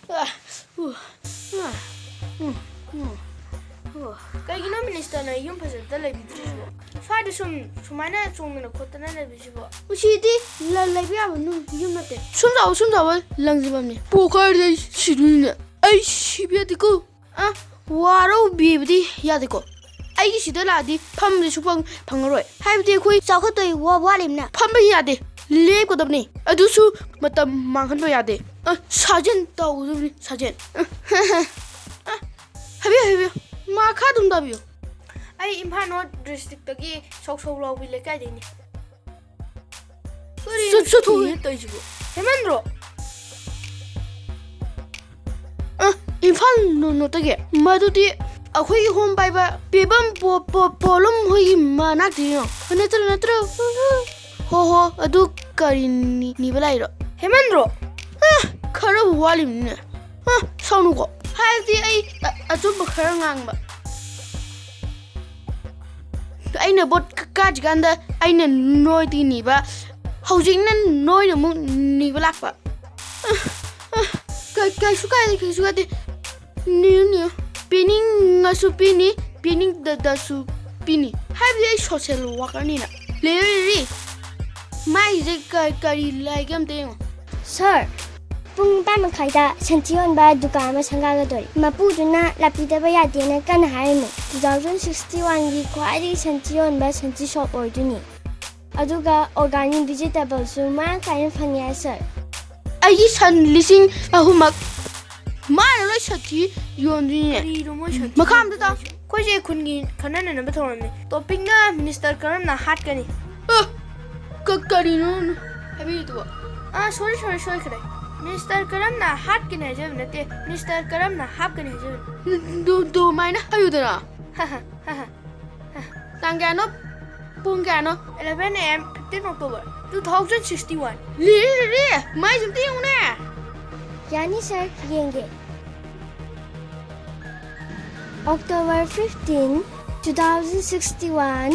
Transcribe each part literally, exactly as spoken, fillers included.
ꯑ, ꯎ, ꯑ, ꯎ, ꯎ, ꯎ꯫ ꯀꯩꯒꯤꯅꯣ ꯃꯤꯅꯤꯁꯇꯔꯅ ꯌꯨꯝ ꯐꯖꯕꯗ ꯂꯩꯕꯤꯗ꯭ꯔꯤꯁꯤꯕꯣ? ꯁ꯭ꯋꯥꯏꯗ ꯁꯨꯝ ꯁꯨꯃꯥꯏꯅ ꯆꯣꯡꯗꯅ ꯈꯣꯠꯇꯅ ꯂꯩꯕꯤꯁꯤꯕꯣ? ꯃꯁꯤꯗꯤ ꯂ-, ꯂꯩꯕ ꯌꯥꯕ ꯅꯨ-, ꯌꯨꯝ ꯅꯠꯇꯦ꯫ ꯁꯨꯝ ꯆꯥꯎꯕ, ꯁꯨꯝ ꯆꯥꯎꯕ ꯂꯪꯁꯤꯐꯝꯅꯤ꯫ ꯄꯣꯈꯥꯏꯔꯗꯤ ꯑꯩ ꯁꯤꯗꯣꯏꯅꯦ꯫ ꯑꯩ ꯁꯤꯕ ꯌꯥꯗꯦꯀꯣ꯫ ꯑ, ꯋꯥꯔꯧꯕꯤꯕꯗꯤ ꯌꯥꯗꯦꯀꯣ꯫ ꯑꯩꯒꯤ ꯁꯤꯗ ꯂꯥꯛꯑꯗꯤ ꯐꯝꯕꯗꯤ ꯁꯨꯐꯪ ꯐꯪꯉꯔꯣꯏ꯫ ꯍꯥꯏꯕꯗꯤ ꯑꯩꯈꯣꯏ ꯆꯥꯎꯈꯠꯇꯣꯏ ꯋꯥ-, ꯋꯥꯠꯂꯤꯕꯅ꯫ ꯐꯝꯕ ꯌꯥꯗꯦ, ꯂꯦꯞꯀꯗꯕꯅꯤ꯫ ꯑꯗꯨꯁꯨ ꯃꯇꯝ ꯃꯥꯡꯍꯟꯕ ꯌꯥꯗꯦ꯫ ꯑ, ꯁꯥꯖꯦꯟ ꯇꯧꯒꯗꯕꯅꯤ, ꯁꯥꯖꯦꯟ꯫ ꯑ, ꯑ, ꯍꯥꯏꯕꯤꯌꯨ, ꯍꯥꯏꯕꯤꯌꯨ꯫ ꯃꯈꯥ ꯑꯗꯨꯝ ꯇꯥꯕꯤꯌꯨ꯫ ꯑꯩ ꯏꯝꯐꯥꯜ ꯅꯣꯔꯠ ꯗꯤꯁꯇ꯭ꯔꯤꯛꯇꯒꯤ ꯁꯧ ꯁꯧ ꯂꯥꯎꯕꯤ ꯂꯩꯀꯥꯏꯗꯩꯅꯤ꯫ ꯀꯔꯤꯅꯣ ꯆꯠ-, ꯆꯠꯊꯣꯛꯑꯦ ꯁꯤꯅꯤ ꯇꯧꯔꯤꯁꯤꯕꯣ? ꯍꯦꯃꯟꯗ꯭ꯔꯣ? ꯑ, ꯏꯝꯐꯥꯜ ꯅꯣ-, ꯅꯣꯠꯇꯒꯤ꯫ ꯃꯗꯨꯗꯤ ꯑꯩꯈꯣꯏꯒꯤ ꯍꯣꯝ ꯄꯥꯏꯕ ꯄꯦꯕꯝ ꯄꯣ-, ꯄꯣ-, ꯄꯣꯂꯝ ꯍꯣꯏꯒꯤ ꯃꯅꯥꯛꯇꯒꯤꯅꯣ꯫ ꯅꯠꯇ꯭ꯔꯣ, ꯅꯠꯇ꯭ꯔꯣ? ꯍꯣ, ꯍꯣ, ꯑꯗꯨ ꯀꯔꯤ ꯅꯤ-, ꯅꯤꯕ ꯂꯥꯛꯏꯔꯣ? ꯍꯦꯃꯟꯗ꯭ꯔꯣ? ꯑ, ꯈꯔ ꯋꯥꯠꯂꯤꯕꯅꯤꯅꯦ꯫ ꯑ, ꯁꯥꯎꯅꯨꯀꯣ꯫ ꯍꯥꯏꯕꯗꯤ ꯑꯩ ꯑ-, ꯑꯆꯨꯝꯕ ꯈꯔ ꯉꯥꯡꯕ꯫ ꯑꯩꯅ ꯚꯣꯠ ꯀ-, ꯀꯥꯗ꯭ꯔꯤꯀꯥꯟꯗ ꯑꯩꯅ ꯅꯣꯏꯗꯒꯤ ꯅꯤꯕ, ꯍꯧꯖꯤꯛꯅ ꯅꯣꯏꯅ ꯑꯃꯨꯛ ꯅꯤꯕ ꯂꯥꯛꯄ꯫ ꯑ, ꯑ, ꯀ-, ꯀꯩꯁꯨ ꯀꯥꯏꯗꯦ, ꯀꯩꯁꯨ ꯀꯥꯏꯗꯦ꯫ New, new. ꯄꯤꯅꯤꯡꯉꯁꯨ ꯄꯤꯅꯤ, ꯄꯤꯅꯤꯡꯗꯗꯁꯨ ꯄꯤꯅꯤ꯫ ꯍꯥꯏꯕꯗꯤ ꯑꯩ ꯁꯣꯁꯦꯜ ꯋꯥꯀꯔꯅꯤꯅ꯫ ꯂꯤꯔꯤ, ꯂꯤꯔꯤ꯫ ꯃꯥꯏꯁꯦ ꯀ-, ꯀꯔꯤ ꯂꯩꯒꯦ ꯑꯝꯇ ꯌꯦꯡꯉꯣ꯫ ꯁꯥꯔ, ꯄꯨꯡ ꯅꯤꯄꯥꯟ ꯃꯈꯥꯏꯗ ꯁꯟꯊꯤ ꯌꯣꯟꯕ ꯗꯨꯀꯥꯟ ꯑꯃ ꯁꯪꯒꯥꯒꯗꯣꯔꯤ꯫ ꯃꯄꯨꯗꯨꯅ ꯂꯥꯛꯄꯤꯗꯕ ꯌꯥꯗꯦꯅ ꯀꯟꯅ ꯍꯥꯏꯔꯤꯃꯤ꯫ ꯇꯨ ꯊꯥꯎꯖꯟ ꯁꯤꯛꯁꯇꯤ ꯋꯥꯟꯒꯤ ꯈ꯭ꯋꯥꯏꯗꯒꯤ ꯁꯟꯊꯤ ꯌꯣꯟꯕ ꯁꯟꯊꯤ ꯁꯣꯞ ꯑꯣꯏꯗꯣꯏꯅꯤ꯫ ꯑꯗꯨꯒ organic vegetableꯁꯨ ꯃꯔꯥꯡ ꯀꯥꯏꯅ ꯐꯪꯉꯦ ꯍꯥꯏ, ꯁꯥꯔ꯫ ꯑꯩꯒꯤ ꯁꯟ ꯂꯤꯁꯤꯡ ꯑꯍꯨꯝꯃꯛ ꯃꯥꯅ ꯂꯣꯏ ꯁꯟꯊꯤ ꯌꯣꯟꯗꯣꯏꯅꯦ꯫ ꯀꯔꯤꯅꯣ ꯃꯣꯏ ꯁꯟꯊꯤ ꯃꯈꯥ ꯑꯝꯇ ꯇꯥꯎ꯫ ꯌꯣꯟꯗꯣꯏꯁꯦ? ꯑꯩꯈꯣꯏꯁꯦ ꯈꯨꯟꯒꯤ ꯈꯟꯅ ꯅꯩꯅꯕ ꯊꯧꯔꯝꯅꯤ꯫ ꯇꯣꯄꯤꯛꯅ ꯃꯤꯅꯤꯁꯇꯔ ꯀꯔꯝꯅ ꯍꯥꯠꯀꯅꯤ꯫ ꯑ, ꯀ-, ꯀꯔꯤꯅꯣ ꯍꯥꯏꯕꯤꯔꯤꯗꯨꯕꯣ? ꯑꯥ, ꯁꯣꯔꯤ, ꯁꯣꯔꯤ, ꯁꯣꯏꯈ꯭ꯔꯦ꯫ ꯃꯤꯅꯤꯁꯇꯔ ꯀꯔꯝꯅ ꯍꯥꯠꯀꯅꯤ ꯍꯥꯏꯖꯕ ꯅꯠꯇꯦ, ꯃꯤꯅꯤꯁꯇꯔ ꯀꯔꯝꯅ ꯍꯥꯞꯀꯅꯤ ꯍꯥꯏꯖꯕꯅꯤ꯫ ꯑꯗꯨ-, ꯑꯗꯨꯃꯥꯏꯅ ꯍꯥꯏꯌꯨꯗꯅ꯫ ꯍꯥ, ꯍꯥ, ꯍꯥ, ꯍꯥ꯫ ꯇꯥꯡ ꯀꯌꯥꯅꯣ? ꯄꯨꯡ ꯀꯌꯥꯅꯣ? Eleven A M, fifteen October, two thousand sixty-one꯫ ꯂꯤꯔꯦ, ꯂꯤꯔꯦ, ꯃꯥꯏꯁꯦ ꯑꯝꯇ ꯌꯦꯡꯉꯨꯅꯦ꯫ ꯌꯥꯅꯤ, ꯁꯥꯔ, ꯌꯦꯡꯒꯦ꯫ October fifteen, two thousand sixty-one.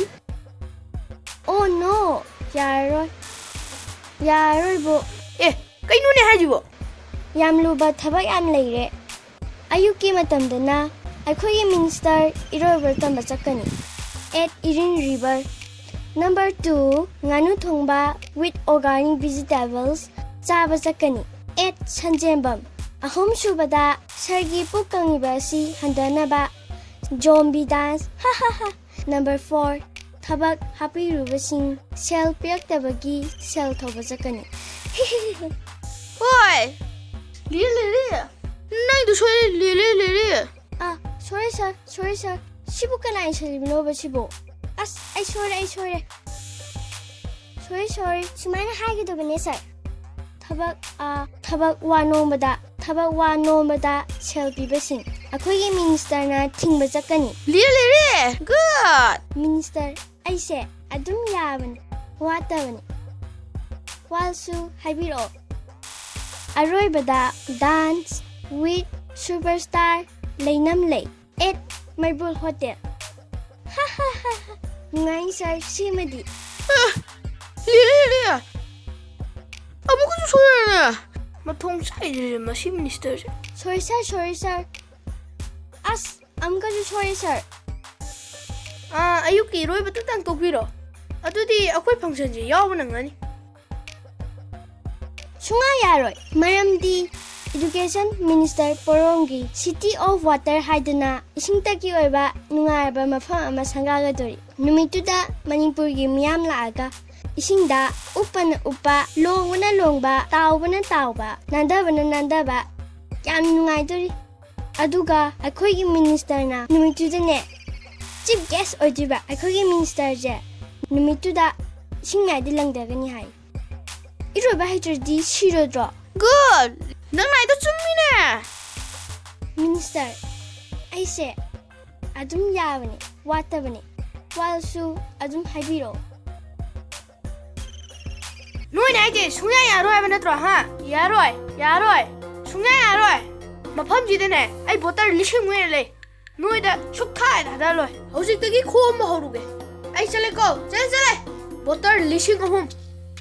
Oh no! ꯌꯥꯔꯔꯣꯏ꯫ ꯌꯥꯔꯔꯣꯏꯕꯣ꯫ ꯑꯦ, ꯀꯩꯅꯣꯅꯦ ꯍꯥꯏꯁꯤꯕꯣ? ꯌꯥꯝ ꯂꯨꯕ ꯊꯕꯛ ꯌꯥꯝ ꯂꯩꯔꯦ꯫ ꯑꯌꯨꯛꯀꯤ ꯃꯇꯝꯗꯅ ꯑꯩꯈꯣꯏꯒꯤ ꯃꯤꯅꯤꯁꯇꯔ ꯏꯔꯣꯏꯕ ꯇꯝꯕ ꯆꯠꯀꯅꯤ꯫ At Iril river. Number two, ꯉꯥꯅꯨ ꯊꯣꯡꯕ with organic vegetables ꯆꯥꯕ ꯆꯠꯀꯅꯤ꯫ ꯑꯦꯠ ꯁꯟꯖꯦꯝꯕꯝ꯫ ꯑꯍꯨꯝꯁꯨꯕꯗ, ꯁꯥꯔꯒꯤ ꯄꯨꯛ ꯀꯪꯉꯤꯕ ꯑꯁꯤ ꯍꯟꯊꯅꯕ ꯖꯣꯝꯕꯤ ꯗꯥꯟꯁ꯫ ꯍꯥ ꯍꯥ ꯍꯥ꯫ ꯅꯝꯕꯔ ꯐꯣꯔ, ꯊꯕꯛ ꯍꯥꯞꯄꯤꯔꯨꯕꯁꯤꯡ ꯁꯦꯜ ꯄꯤꯔꯛꯇꯕꯒꯤ ꯁꯦꯜ ꯊꯧꯕ ꯆꯠꯀꯅꯤ꯫ ꯍꯣꯏ! ꯂꯤꯔꯦ, ꯂꯤꯔꯦ! ꯅꯪꯗꯣ ꯁꯣꯏꯔꯦ, ꯂꯤꯔꯦ, ꯂꯤꯔꯦ! ꯑꯥ, ꯁꯣꯔꯤ ꯁꯥꯔ, ꯁꯣꯔꯤ ꯁꯥꯔ꯫ ꯁꯤꯕꯨ ꯀꯅꯥ ꯏꯁꯤꯜꯂꯤꯕꯅꯣꯕ ꯁꯤꯕꯨ? ꯑꯁ, ꯑꯩ ꯁꯣꯏꯔꯦ, ꯑꯩ ꯁꯣꯏꯔꯦ꯫ ꯁꯣꯔꯤ, ꯁꯣꯔꯤ꯫ ꯁꯨꯃꯥꯏꯅ ꯍꯥꯏꯒꯗꯕꯅꯦ, ꯁꯥꯔ꯫ ꯊꯕꯛ, ꯑꯥ, ꯊꯕꯛ ꯋꯥ ꯅꯣꯝꯕꯗ, ꯊꯕꯛ ꯋꯥ ꯅꯣꯝꯕꯗ ꯁꯦꯜ ꯄꯤꯕꯁꯤꯡ ꯑꯩꯈꯣꯏꯒꯤ ꯃꯤꯅꯤꯁꯇꯔꯅ ꯊꯤꯡꯕ ꯆꯠꯀꯅꯤ꯫ ꯂꯤꯔꯦ, ꯂꯤꯔꯦ! ꯒꯨꯗ! ꯃꯤꯅꯤꯁꯇꯔ, ꯑꯩꯁꯦ ꯑꯗꯨꯝ ꯌꯥꯕꯅꯤ, ꯋꯥꯠꯇꯕꯅꯤ꯫ ꯋꯥꯜꯁꯨ ꯍꯥꯏꯕꯤꯔꯛꯑꯣ꯫ ꯑꯔꯣꯏꯕꯗ, dance with superstar ꯂꯩꯅꯝ ꯂꯩ꯫ At Meibul hotel. ꯍꯥ ꯍꯥ ꯍꯥ ꯍꯥ꯫ ꯅꯨꯡꯉꯥꯏ ꯁꯥꯔ, ꯁꯤꯃꯗꯤ꯫ ꯑꯦ, ꯂꯤꯔꯦ, ꯂꯤꯔꯦ꯫ ꯑꯃꯨꯛꯀꯁꯨ ꯁꯣꯏꯔꯦꯅꯦ꯫ ꯃꯊꯣꯡ ꯆꯥꯏꯗ꯭ꯔꯦ ꯃꯁꯤ ꯃꯤꯅꯤꯁꯇꯔꯁꯦ꯫ ꯁꯣꯔꯤ ꯁꯥꯔ, ꯁꯣꯔꯤ ꯁꯥꯔ꯫ ꯑꯁ, ꯑꯃꯨꯛꯀꯁꯨ ꯁꯣꯏꯔꯦ ꯁꯥꯔ꯫ ꯑꯥ, ꯑꯌꯨꯛꯀꯤ ꯏꯔꯣꯏꯕꯗꯨꯇꯪ ꯇꯣꯛꯄꯤꯔꯣ꯫ ꯑꯗꯨꯗꯤ ꯑꯩꯈꯣꯏ ꯐꯪꯁꯟꯁꯦ ꯌꯥꯎꯕ ꯅꯪꯉꯅꯤ꯫ ꯁꯨꯡꯌꯥ ꯌꯥꯔꯣꯏ꯫ ꯃꯔꯝꯗꯤ ꯏꯗꯨꯀꯦꯁꯟ ꯃꯤꯅꯤꯁꯇꯔ ꯄꯣꯔꯣꯝꯒꯤ City of Water ꯍꯥꯏꯗꯅ ꯏꯁꯤꯡꯇꯀꯤ ꯑꯣꯏꯕ ꯅꯨꯡꯉꯥꯏꯔꯕ ꯃꯐꯝ ꯑꯃ ꯁꯪꯒꯥꯒꯗꯣꯔꯤ꯫ ꯅꯨꯃꯤꯠꯇꯨꯗ ꯃꯅꯤꯄꯨꯔꯒꯤ ꯃꯤꯌꯥꯝ ꯂꯥꯛꯑꯒ ꯏꯁꯤꯡꯗ ꯎꯞꯄꯅ ꯎꯞꯄ, ꯂꯣꯡꯕꯅ ꯂꯣꯡꯕ, ꯇꯥꯎꯕꯅ ꯇꯥꯎꯕ, ꯅꯥꯟꯊꯕꯅ ꯅꯥꯟꯊꯕ, ꯌꯥꯝ ꯅꯨꯡꯉꯥꯏꯗꯣꯔꯤ꯫ ꯑꯗꯨꯒ ꯑꯩꯈꯣꯏꯒꯤ ꯃꯤꯅꯤꯁꯇꯔꯅ ꯅꯨꯃꯤꯠꯇꯨꯗꯅꯦ chief guest ꯑꯣꯏꯗꯣꯏꯕ꯫ ꯑꯩꯈꯣꯏꯒꯤ ꯃꯤꯅꯤꯁꯇꯔꯁꯦ ꯅꯨꯃꯤꯠꯇꯨꯗ ꯏꯁꯤꯡ ꯃꯌꯥꯏꯗ ꯂꯪꯊꯒꯅꯤ ꯍꯥꯏ꯫ ꯏꯔꯣꯏꯕ ꯍꯩꯇ꯭ꯔꯗꯤ ꯁꯤꯔꯣꯏꯗ꯭ꯔꯣ? ꯒꯨꯗ! ꯅꯪ ꯍꯥꯏꯗꯣ ꯆꯨꯝꯃꯤꯅꯦ! ꯃꯤꯅꯤꯁꯇꯔ, ꯑꯩꯁꯦ ꯑꯗꯨꯝ ꯌꯥꯕꯅꯦ, ꯋꯥꯠꯇꯕꯅꯦ꯫ ꯋꯥꯜꯁꯨ ꯑꯗꯨꯝ ꯍꯥꯏꯕꯤꯔꯛꯑꯣ꯫ ꯅꯣꯏꯅ ꯍꯥꯏꯁꯦ ꯁꯨꯡꯌꯥ ꯌꯥꯔꯣꯏ ꯍꯥꯏꯕ ꯅꯠꯇ꯭ꯔꯣ, ꯍꯥ? ꯌꯥꯔꯣꯏ, ꯌꯥꯔꯣꯏ, ꯁꯨꯡꯌꯥ ꯌꯥꯔꯣꯏ꯫ ꯃꯐꯝꯁꯤꯗꯅꯦ ꯑꯩ ꯕꯣꯇꯜ ꯂꯤꯁꯤꯡ ꯃꯨꯛ ꯍꯦꯟꯅ ꯂꯩ꯫ ꯅꯣꯏꯗ ꯁꯨꯛꯊꯥ ꯊꯥꯗꯔꯣꯏ꯫ ꯍꯧꯖꯤꯛꯇꯒꯤ ꯈꯣꯝꯕ ꯍꯧꯔꯨꯒꯦ꯫ ꯑꯩ ꯆꯠꯂꯦꯀꯣ, ꯆꯠꯂꯦ, ꯆꯠꯂꯦ꯫ ꯕꯣꯇꯜ ꯂꯤꯁꯤꯡ ꯑꯍꯨꯝ꯫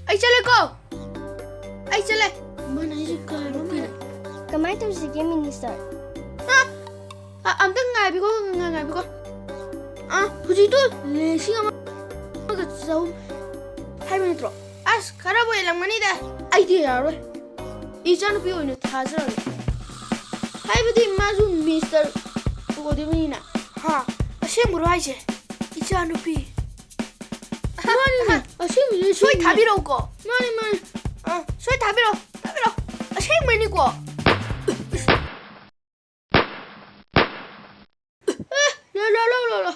ꯑꯩ ꯆꯠꯂꯦꯀꯣ꯫ ꯑꯩ ꯆꯠꯂꯦ꯫ ꯃꯥꯅ ꯍꯥꯏꯁꯦ ꯀꯩꯅꯣ? ꯀꯃꯥꯏꯅ ꯇꯧꯁꯤꯒꯦ, ꯃꯤꯅꯤꯁꯇꯔ? ꯑ, ꯑꯝꯇꯪ ꯉꯥꯏꯕꯤꯈꯣ, ꯉꯥꯏ-, ꯉꯥꯏꯕꯤꯈꯣ꯫ ꯑ, ꯍꯧꯖꯤꯛꯇꯣ ꯂꯤꯁꯤꯡ ꯑꯃꯒ ꯆꯍꯨꯝ ꯍꯥꯏꯕ ꯅꯠꯇ꯭ꯔꯣ? ꯑꯁ, ꯈꯔꯕꯨ ꯍꯦꯜꯂꯝꯒꯅꯤꯗ꯫ ꯑꯩꯗꯤ ꯌꯥꯔꯣꯏ꯫ ꯏꯆꯥꯅꯨꯄꯤ ꯑꯣꯏꯅ ꯊꯥꯖꯔꯒꯦ꯫ ꯍꯥꯏꯕꯗꯤ ꯃꯥꯁꯨ ꯃꯤꯁꯇꯔ ꯑꯣꯏꯗꯣꯏꯕꯅꯤꯅ꯫ ꯍꯥ? ꯑꯁꯦꯡꯕꯔꯣ ꯍꯥꯏꯁꯦ? ꯏꯆꯥꯅꯨꯄꯤ꯫ ꯃꯥꯅꯤꯅꯦ, ꯑꯁꯦꯡꯕꯅꯦ, ꯁꯣꯏ ꯑꯁꯦꯡꯕꯅꯦ꯫ ꯊꯥꯕꯤꯔꯛꯎꯀꯣ꯫ ꯃꯥꯅꯤ, ꯃꯥꯅꯤ꯫ ꯑ, ꯁꯣꯏ ꯊꯥꯕꯤꯔꯛꯑꯣ, ꯊꯥꯕꯤꯔꯛꯑꯣ꯫ ꯑꯁꯦꯡꯕꯩꯅꯤꯀꯣ? ꯑꯦ, ꯂꯥ, ꯂꯥ, ꯂꯥ, ꯂꯥ, ꯂꯥ꯫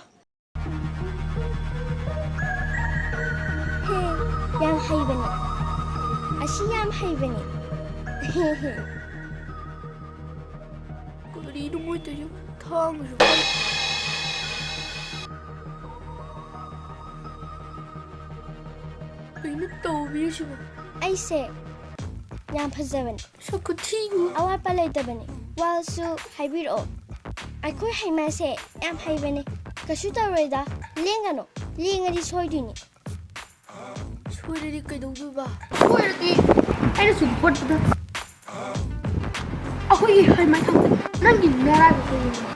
ꯍꯦ, ꯌꯥꯝ ꯍꯩꯕꯅꯦ꯫ ꯑꯁꯤ ꯌꯥꯝ ꯍꯩꯕꯅꯦ꯫ ꯀꯔꯤꯅꯣ ꯃꯣꯏ ꯇꯧꯔꯤꯁꯤꯕꯣ? ꯊꯥꯡꯒꯁꯨ ꯄꯥꯏ-, ꯀꯩꯅꯣ ꯇꯧꯕꯤꯔꯤꯁꯤꯕꯣ? ꯑꯩꯁꯦ ꯌꯥꯝ ꯐꯖꯕꯅꯦ꯫ ꯁꯛ ꯈꯨꯊꯤꯕꯨ꯫ ꯑꯋꯥꯠꯄ ꯂꯩꯇꯕꯅꯦ꯫ ꯋꯥꯔꯁꯨ ꯍꯥꯏꯕꯤꯔꯛꯑꯣ꯫ ꯑꯩꯈꯣꯏ ꯍꯩꯃꯥꯁꯦ ꯌꯥꯝ ꯍꯩꯕꯅꯦ꯫ ꯀꯩꯁꯨ ꯇꯧꯔꯣꯏꯗ꯫ ꯂꯦꯡꯒꯅꯨ꯫ ꯂꯦꯡꯉꯗꯤ ꯁꯣꯏꯗꯣꯏꯅꯤ꯫ ꯁꯣꯏꯔꯗꯤ ꯀꯩꯗꯧꯗꯣꯏꯕ? ꯁꯣꯏꯔꯗꯤ ꯑꯩꯅ ꯁꯨꯝ ꯈꯣꯠꯄꯗ ꯑꯩꯈꯣꯏꯒꯤ ꯍꯩꯃꯥ ꯊꯝꯕꯅꯦ꯫ ꯅꯪꯒꯤ ꯅꯔꯥꯏꯕꯛ ꯀꯩꯅꯣ?